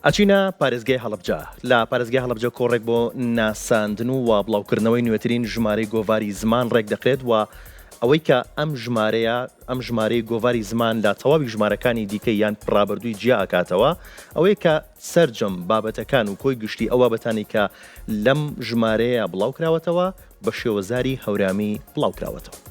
ئەچینە پارێزگای هەڵەبجە. لە پارێزگای هەڵەبجە کۆڕێک بۆ ناساندن و بڵاوکردنەوەی نوێترین ژمارەی گۆڤاری زمان ڕێکدەخرێت و ئەوەی کە ئەم ژمارەیە ئەم ژمارەی گۆڤاری زمان لە تەواوی ژمارەکانی دیکەی یان ڕابردووی جیا ئەکاتەوە ئەوەیە کە سەرجەم بابەتەکان و کۆی گشتی ئەو بابەتانەی کە لەم ژمارەیە بڵاوکراوەتەوە بە شێوەزاری هەورامی بڵاوکراوەتەوە.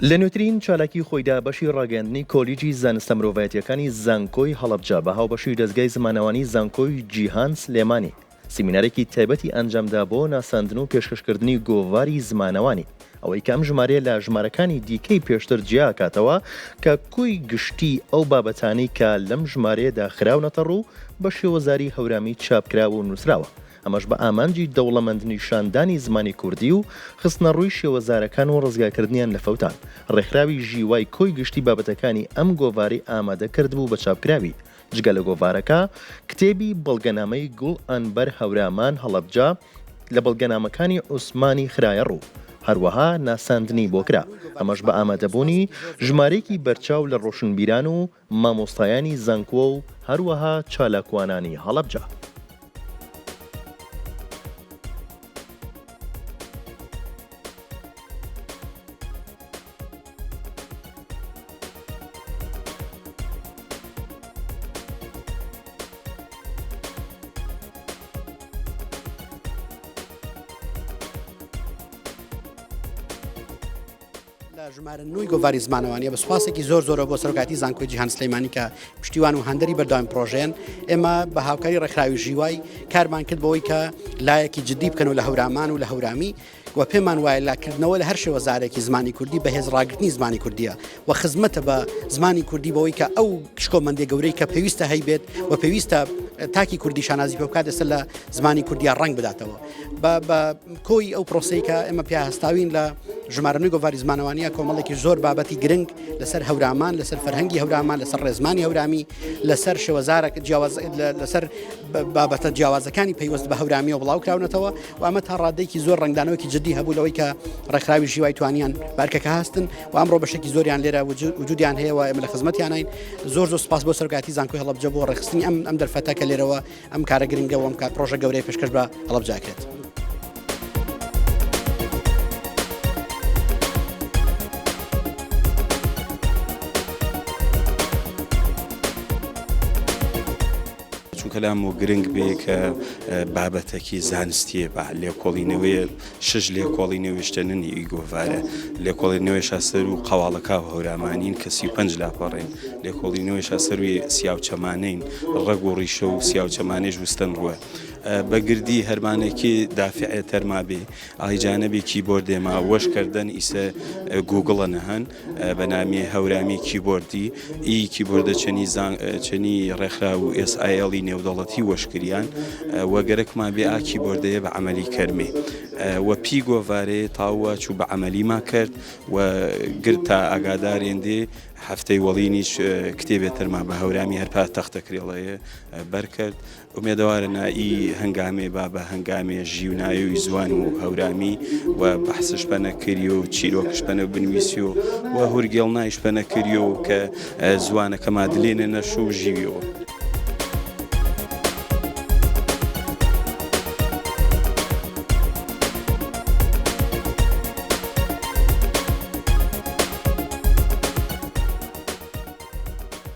لە نوێترین چالاکی خۆیدا بەشی ڕاگەیاندنی کۆلیجی زانستە مرۆڤایەتیەکانی زانکۆی هەڵەبجە بە هاوبەشی دەزگای زمانەوانی زانکۆی جیهان سلێمانی سیمینارێکی تایبەتی ئەنجامدا بۆ ناساندن و پێشکەشکردنی گۆڤاری زمانەوانی ئەوەی کە ئەم ژمارەیە لە ژمارەکانی دیکەی پێشتر جیاکاتەوە کە کۆی گشتی ئەو بابەتانەی کە لەم ژمارەیەدا خراونەتە ڕوو بە شێوەزاری هەورامی چاپکراوە و نووسراوە، ئەمەش بە ئامانجی دەوڵەمەند نیشاندانی زمانی کوردی و خستنەڕووی شێوەزارەکان و ڕزگارکردنیان لە فەوتان. ڕێکخراوی ژیوای کۆی گشتی بابەتەکانی ئەم گۆڤارەی ئامادە کردبوو بە چاپکراوی. جگە لە گۆڤارەکە، کتێبی بەڵگەنامەی گوڵ ئەنبەر هەورامان هەڵەبجە لە بەڵگەنامەکانی عوسمانی خرایە ڕوو، هەروەها ناساندنی بۆ کرا، ئەمەش بە ئامادەبوونی ژمارەیەکی بەرچاو لە ڕۆشنبیران و مامۆستایانی زانکۆ و هەروەها چالاکوانانی هەڵەبجە. لە ژمارە نوێی گۆڤاری زمانەوانیە بە سوپاسێکی زۆر زۆرە بۆ سەرۆکاتی زانکۆی جیهان سلەیمانی کە پشتیوان و هەندەری بەردەوام پرۆژێن ئێمە بە هاوکاری ڕێکخراوی ژیوای کارمان کرد بۆی کە لایەکی جددی بکەنەوە لە هەورامان و لە هەورامی و پێمان وایە لاکردنەوە لە هەر شێوەزارێکی زمانی کوردی بەهێز ڕاگرتنی زمانی کوردیە و خزمەتە بە زمانی کوردی بەوەی کە ئەو شکۆمەندی گەورەی کە پێویستە هەیبێت و پێویستە تاکی کوردی شانازی پێ بکات لەسەر لە زمانی کوردیا ڕەنگ بداتەوە بە کۆی ئەو پرۆسەی کە ئێمە پیا هەستاوین لە ژمارە نوێی گۆڤاری زمانەوانیە کۆمەڵێکی زۆر بابەتی گرنگ لەسەر هەورامان لەسەر فەرهەنگی هەورامان لەسەر ڕێزمانی هەورامی لەسەر شێوەزارە جیاواز لەسەر بابەتە جیاوازەکانی پەیوەست بە هەورامیەوە بڵاو کراونەتەوە و ئەمە تا ڕادەیەکی زۆر ڕەنگدانەوەکی جدی هەبوو لەوەی کە ڕێکخراوی ژیوای توانیان بارکەکە هەستن و ئەمڕۆ بەشێکی زۆریان لێرە وجودیان هەیە و ئێمە لە خزمەتیانین زۆر زۆر سپاس بۆ سەرۆکایەتی زانکۆی هەڵەبجە بۆ ڕێکخستنی ئەم ئەم دەرفەتە کە لێرەوە ئەم کارە گرنگە و ئەم کار پرۆژە گەورەی پێشکەش بە هەڵەبجە کرێت. چونکە لام و گرنگ بێ کە بابەتەکی زانستیە بە لێکۆڵینەوەیە شش لێکۆڵینەوەیشتەننی ئی گۆڤارە لێکۆڵینەوەیشا سەر و قەواڵەکا و هەورامانین کە 35 لاپەڕێن لێکۆڵینەوەیشا سەروی سیاوچەمانەین ڕەگ و ڕیشە و سیاوچەمانەیش وستەن ڕوە بە گردی هەرمانێکی دافعێ تەرما بێ ئایجانەبی کیبۆردێ ما وەش کردن ئیسە گوگڵە نەهەن بە نامی هەورامی کیبۆردی ئی کیبۆردە چەنی چەنی ڕێکخراو و ئێس ئای ئێڵی نێودەوڵەتی وەش کریان وە گەرەکمان بێ ئا کیبۆردەیە بە عەمەلی کەرمێ وە پی گۆڤارێ تاوە چوو بە عەمەلیما کرد و گرت تا ئاگادارێن دێ هەفتەی وەڵینیش کتێبێ ترما بە هەورامی هەر پا تەختە کرێڵەیە بەر کرد ئومێدەوارە ئی هەنگامێ با بە هەنگامێ ژیونایوی زوان و هەورامی و بەحسش پەنە کریۆ و چیرۆکش پەنە بنویسیۆ و هورگێڵنایش پەنە کریۆ کە زوانەکەما دلێنە نەشو و ژیویۆ.